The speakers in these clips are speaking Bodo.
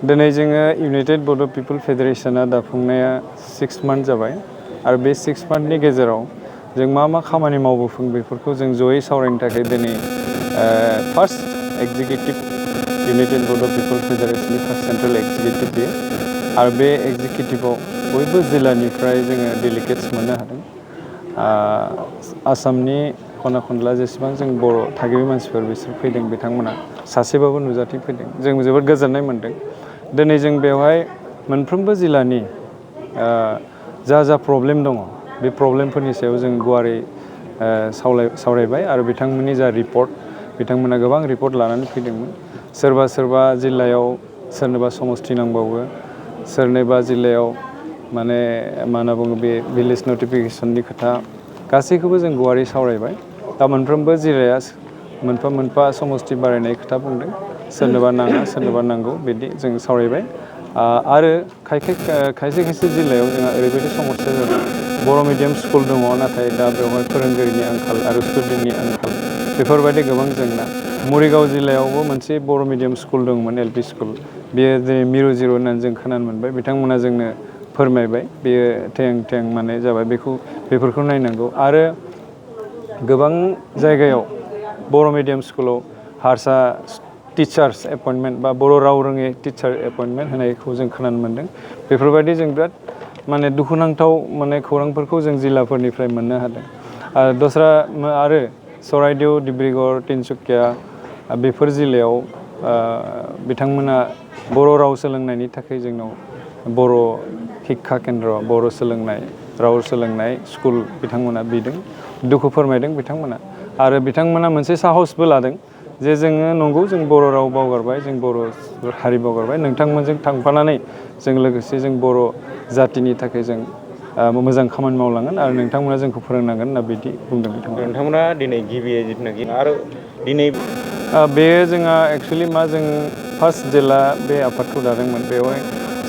दिनै जोङो इउनाइटेड बड' पिपल फेडारेशना दाफुंनाया 6 मान्थ जाबाय आरो बे 6 मान्थनि गेजेराव जों मा खामानि मावबोफों बेफोरखौ जों जयै सावरायनो थाखाय दिनै फार्स्ट एग्जिकिउटिभ इउनाइटेड बड' पिपल फेडारेशननि फार्स्ट सेन्ट्रेल एग्जिकिउटिभ बेयो आरो बे एग्जिकिउटिभआव बयबो जिल्लानिफ्राय जोङो डेलिगेट्स मोननो हादों आसामनि खना खनला जेसेबां जों बर' थागिबि मानसिफोर बिसोर फैदों बिथांमोना सासेबाबो नुजाथि फैदों जों जोबोद गोजोननाय मोनदों दिनै जों बेवहाय मोनफ्रोमबो जिल्लानि जा प्रब्लेम दङ बे प्रब्लेमफोरनि सायाव जों गुवारै सावरायबाय आरो बिथांमोननि जा रिपर्ट बिथांमोना गोबां रिपर्ट लानानै फैदोंमोन सोरबा जिल्लायाव सोरनोबा समस्ति नांबावो सोरनोबा जिल्लायाव माने मा होनना बुङो बे भिलेज नटिफिकेसननि खोथा गासैखौबो जों गुवारै सावरायबाय दा मोनफ्रोमबो जिल्लाया मोनफा समस्ति बारायनाय खोथा बुंदों सोरनोबा नाङा सोरनोबा नांगौ बिदि जों सावरायबाय आरो खायसे जिल्लायाव जोंहा ओरैबायदि समस्या जादों बर' मिडियाम स्कुल दङ नाथाय दा बेवहाय फोरोंगिरिनि आंखाल आरो स्टुडेन्टनि आंखाल बेफोरबायदि गोबां जेंना मरिगाव जिल्लायावबो मोनसे बर' मिडियाम स्कुल दंमोन एलपि स्कुल बेयो दिनै मिरु जिरु होननानै जों खोनानो मोनबाय बिथांमोना जोंनो फोरमायबाय बेयो थें माने जाबाय बेफोरखौ नायनांगौ आरो गोबां जायगायाव बर' मिडियाम स्कुलाव हारसा टिचार्स एपइन्टमेन्ट बा बर' राव रोङै टिचार एपइन्टमेन्ट होनायखौ जों खोनानो मोन्दों बेफोरबायदि जों बिराद माने दुखुनांथाव माने खौरांफोरखौ जों जिल्लाफोरनिफ्राय मोननो हादों दस्रा आरो चराइदेउ डिब्रुगड़ तिनसुकिया बेफोर जिल्लायाव बिथांमोना बर' राव सोलोंनायनि थाखाय जोंनाव बर' शिक्षा केन्द्र बर' सोलोंनाय राव सोलोंनाय स्कुल बिथांमोना बिदों दुखु फोरमायदों बिथांमोना आरो बिथांमोना मोनसे साहसबो लादों जे जोङो नंगौ जों बर' राव बावगारबाय जों बर' हारि बावगारबाय नोंथांमोनजों थांफानानै जों लोगोसे जों बर' जातिनि थाखाय जों मोजां खामानि मावलांगोन आरो नोंथांमोना जोंखौ फोरोंनांगोन होनना बिदि बुंदों नोंथांमोना दिनै गिबियै जिथुनाखि आरो दिनै बेयो जोंहा एक्सुवेलि जों फार्स्ट जेला बे आफादखौ दादोंमोन बेवहाय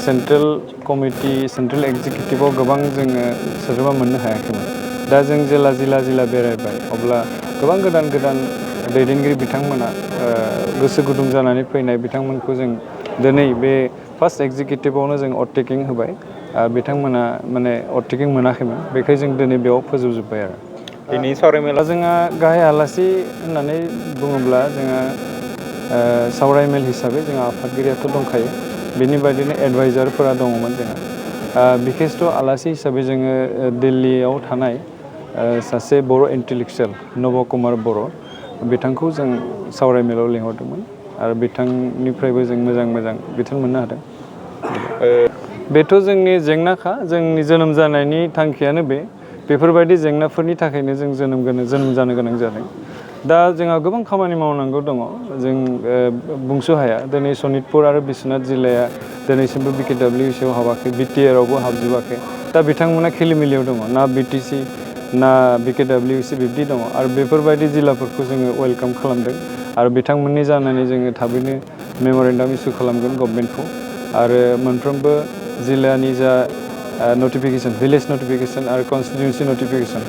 सेन्ट्रेल कमिटि सेन्ट्रेल एक्जिकिउटिभआव गोबां जोङो सोद्रोमा मोननो हायाखैमोन दा जों जेला जिल्ला बेरायबाय अब्ला गोबां गोदान दैदेनगिरि बिथांमोना गोसो गुदुं जानानै फैनाय बिथांमोनखौ जों दिनै बे फार्स्ट एक्जिकिउटिभआवनो जों अटटेकिं होबाय बिथांमोना माने अटटेकिं मोनाखैमोन बेखाय जों दिनै बेयाव फोजोबजोब्बाय आरो दिनै सावरायमेला जोंहा गाहाय आलासि होननानै बुङोब्ला जोंहा सावराय मेल हिसाबै जोंहा आफादगिरियाथ' दंखायो बेनि बायदिनो एडभाइजारफोरा दङमोन जोंहा बिखेसथ' आलासि हिसाबै जोङो दिल्लीयाव थानाय सासे बर' इन्टेलेक्सुवेल नब कुमार बर' बिथांखौ जों सावरायमेलाव लिंहरदोंमोन आरो बिथांनिफ्रायबो जों मोजां बिथोन मोननो हादों बेथ' जोंनि जेंनाखा जोंनि जोनोम जानायनि थांखियानो बेफोरबायदि जेंनाफोरनि थाखायनो जों जोनोम जानो गोनां जादों दा जोंहा गोबां खामानि मावनांगौ दङ जों बुंस' हाया दिनै सनितपुर आरो बिश्वनाथ जिल्लाया दिनैसिमबो PWDआव हाबाखै BTRआवबो हाबजोबाखै दा बिथांमोना खेलिमेलियाव दङ ना BTC ना PWC बिब्दि दङ आरो बेफोरबायदि जिल्लाफोरखौ जोङो वेलकाम खालामदों आरो बिथांमोननि जानानै जोङो थाबैनो मेम'रेन्डाम इसु खालामगोन गभर्नमेन्टखौ आरो मोनफ्रोमबो जिल्लानि जा नटिफिकेसन भिलेज नटिफिकेसन आरो कन्स्टिटिउन्सि नटिफिकेसन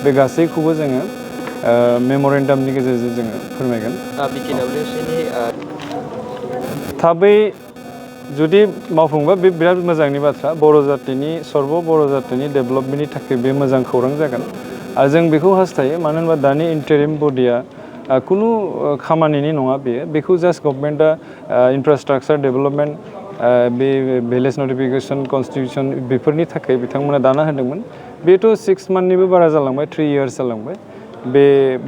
बे गासैखौबो जोङो मेम'रेन्डामनि गेजेरजों जोङो फोरमायगोन थाबै जुदि मावफुंबा बे बिराद मोजांनि बाथ्रा बर' जातिनि डेभेलपमेन्टनि थाखाय बे मोजां खौरां जागोन आरो जों बेखौ हास्थायो मानो होनबा दानि इन्टारिम बडिया खुनु खामानिनि नङा बेखौ जास्ट गभर्नमेन्टआ इनफ्रास्ट्राक्चार डेभेलपमेन्ट बे भिलेज नटिफिकेसन कन्स्टिटिउसन बेफोरनि थाखाय बिथांमोना दाना होदोंमोन बेथ' 6 मान्थनिबो बारा जालांबाय 3 इयार्स जालांबाय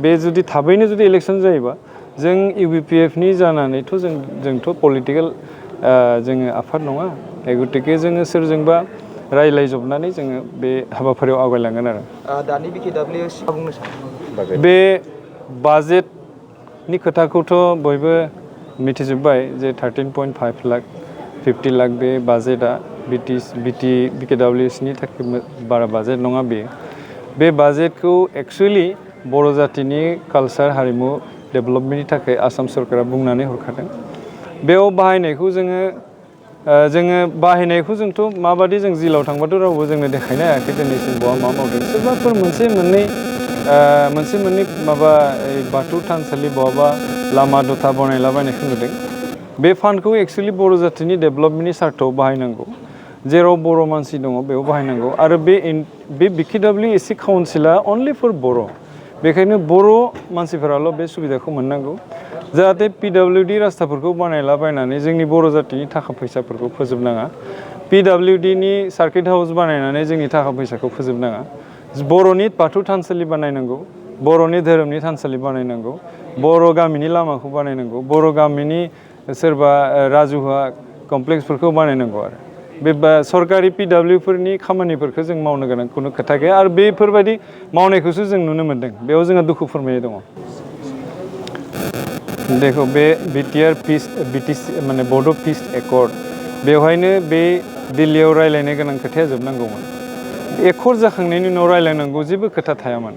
बे जुदि थाबैनो जुदि इलेक्सन जायोबा जों UBPFनि जानानैथ' जोंथ' पलिटिकेल जोङो आफाद नङा गतिके जोङो सोरजोंबा रायज्लायजोबनानै जोङो बे हाबाफारियाव आवगायलांगोन आरो दानि PWDआव बुंनो सानो बे बाजेटनि खोथाखौथ' बयबो मिथिजोब्बाय जे 13.5 लाख 50 लाख बे बाजेटआ PWDनि थाखाय बारा बाजेट नङा बे बाजेटखौ एक्सुवेलि बर' जातिनि कालचार हारिमु डेभेलपमेन्टनि थाखाय आसाम सरकारा बुंनानै हरखादों बेयाव बाहायनायखौ जोंथ' माबादि जों जिल्लायाव थांबाथ' रावबो जोंनो देखायनो हायाखै दिनैसिम बहा मा मावदों सोरबाफोर मोनसे मोननै माबा बाथौ थानसालि बहाबा लामा दथा बनायलाबायनायखौ नुदों बे फान्डखौ एक्सुवेलि बर' जातिनि डेभेलपमेन्टनि सार्थआव बाहायनांगौ जेराव बर' मानसि दङ बेयाव बाहायनांगौ आरो बे PWDआव काउन्सिला अनलि फर बर' बेखायनो बर' मानसिफोराल' बे सुबिदाखौ मोननांगौ जाहाथे PWD रास्ताफोरखौ बानायलाबायनानै जोंनि बर' जातिनि थाखा फैसाफोरखौ फोजोबनाङा PWDनि सार्किट हाउस बानायनानै जोंनि थाखा फैसाखौ फोजोबनाङा बर'नि बाथौ थानसालि बानायनांगौ बर'नि धोरोमनि थानसालि बानायनांगौ बर' गामिनि लामाखौ बानायनांगौ बर' गामिनि सोरबा राजुहुवा कमप्लेक्सफोरखौ बानायनांगौ आरो बे सरकारि PWफोरनि खामानिफोरखौ जों मावनो गोनां खुनु खोथा गैया आरो बेफोरबायदि मावनायखौसो जों नुनो मोन्दों बेयाव जोंहा दुखु फोरमायनाय दङ देखो बे BTC माने बड' पिस एकर्ड बेवहायनो बे दिल्लीयाव रायलायनो गोनां खोथाया जोबनांगौमोन एकर्ड जाखांनायनि उनाव रायलायनांगौ जेबो खोथा थायामोन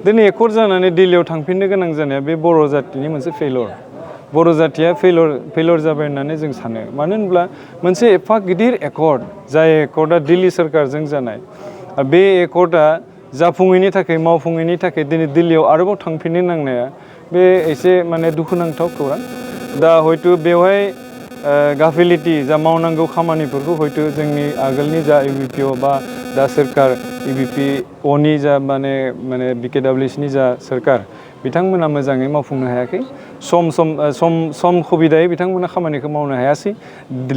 दिनै एकर्ड जानानै दिल्लीयाव थांफिननो गोनां जानाया बे बर' जातिनि मोनसे फेलर बर' जातिया फेलर जाबाय होननानै जों सानो मानो होनब्ला मोनसे एफा गिदिर एकर्ड जाय एकर्डआ दिल्ली सोरखारजों जानाय बे एकर्डआ जाफुङैनि थाखाय मावफुङैनि थाखाय दिनै दिल्लीयाव आरोबाव थांफिननो नांनाया बे एसे माने दुखुनांथाव खौरां दा हयथ' बेवहाय गाफिलिटि जा मावनांगौ खामानिफोरखौ हयथ' जोंनि आगोलनि जा EBPO बा दा सोरखार EBPOनि जा माने BKWCनि जा सोरखार बिथांमोना मोजाङै मावफुंनो हायाखै सम सुबिदायै बिथांमोना खामानिखौ मावनो हायासै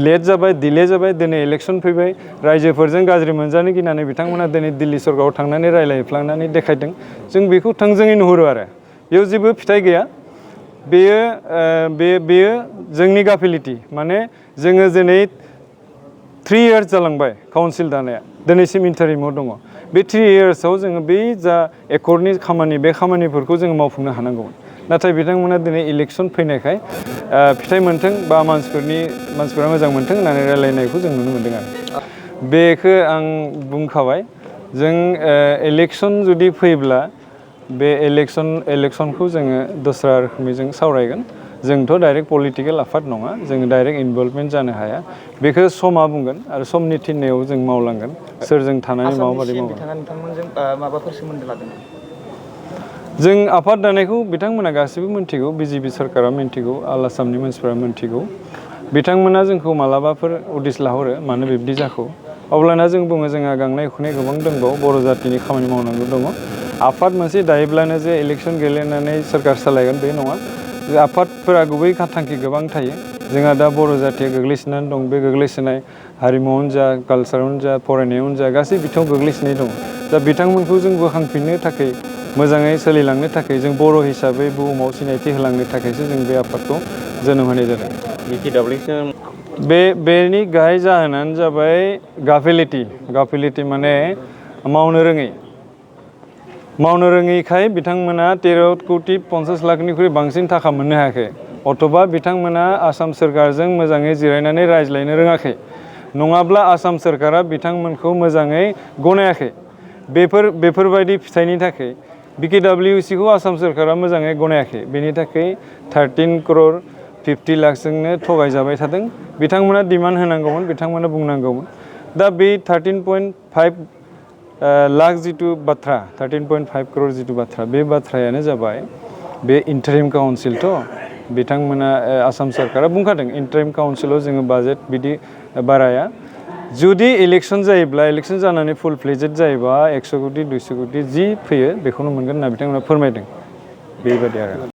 लेट जाबाय डिले जाबाय दिनै इलेक्सन फैबाय रायजोफोरजों गाज्रि मोनजानो गिनानै बिथांमोना दिनै दिल्ली सरकाराव थांनानै रायलायफ्लांनानै देखायदों जों बेखौ थोंजोङै नुहुरो आरो बेयाव जेबो फिथाइ गैया बेयो जोंनि गाफिलिटि माने जोङो दिनै 3 इयार्स जालांबाय काउन्सिल दानाया दिनैसिम इन्टारिमाव दङ बे 3 इयार्सआव जोङो बै जा एकर्डनि खामानि बे खामानिफोरखौ जोङो मावफुंनो हानांगौमोन नाथाय बिथांमोना दिनै इलेक्सन फैनायखाय फिथाइ मोनथों बा मानसिफोरा मोजां मोनथों होननानै रायलायनायखौ जों नुनो मोन्दों आरो बेखौ आं बुंखाबाय जों इलेक्सन जुदि फैब्ला बे इलेक्सनखौ जोङो दस्रा रोखोमै जों सावरायगोन जोंथ' डाइरेक्ट पलिटिकेल आफाद नङा जों डाइरेक्ट इनभल्भमेन्ट जानो हाया बेखौ समा बुंगोन आरो समनि थिननायाव जों मावलांगोन सोरजों थानानै माबायदि मावगोन बिथाङा नोंथांमोनजों माबाफोर सोमोन्दो लादों जों आफाद दानायखौ बिथांमोना गासैबो मिन्थिगौ BJP सोरखारा मिन्थिगौ आल आसामनि मानसिफोरा मिन्थिगौ बिथांमोना जोंखौ मालाबाफोर उदिस लाहरो मानो बिब्दि जाखो अब्लाना जों बुङो जोंहा गांनाय उखैनाय गोबां दंबावो बर' जातिनि खामानि मावनांगौ दङ आफाद मोनसे दायोब्लानो जे इलेक्सन गेलेनानै सोरखार सालायगोन बे नङा आफादफोरा गुबै थांखि गोबां थायो जोंहा दा बर' जातिया गोग्लैसोनानै दं बे गोग्लैसोनाय हारिमुआवनो जा कालसारावनो जा फरायनायावनो जा गासै बिथिङाव गोग्लैसोनाय दं दा बिथांमोनखौ जों बोखांफिननो थाखाय मोजाङै सोलिलांनो थाखाय जों बर' हिसाबै बुहुमाव सिनायथि होलांनो थाखायसो जों बे आफादखौ जोनोम होनाय जादों बेनि गाहाय जाहोनानो जाबाय गाफिलिटि माने मावनो रोङैखाय बिथांमोना 13 कौटि 50 लाखनिख्रुइ बांसिन थाखा मोननो हायाखै अथ'बा बिथांमोना आसाम सोरखारजों मोजाङै जिरायनानै रायज्लायनो रोङाखै नङाब्ला आसाम सोरखारा बिथांमोनखौ मोजाङै गनायाखै बेफोरबायदि फिथाइनि थाखाय BKWCखौ आसाम सोरखारा मोजाङै गनायाखै बेनि थाखाय 13 करोड़ 50 लाखजोंनो थगायजाबाय थादों बिथांमोना डिमान्ड होनांगौमोन बिथांमोना बुंनांगौमोन दा बे 13.5 लाख जिथु बाथ्रा 13.5 करोड़ जिथु बाथ्रा बे बाथ्रायानो जाबाय बे इन्टारिम काउन्सिलथ' बिथांमोना आसाम सोरखारा बुंखादों इन्टारिम काउन्सिलाव जोङो बाजेट बिदि बाराया जुदि इलेक्सन जायोब्ला इलेक्सन जानानै फुल फ्लेजेड जायोबा 100 कौटि 200 कौटि जि फैयो बेखौनो मोनगोन होनना बिथांमोना फोरमायदों बेबायदि आरो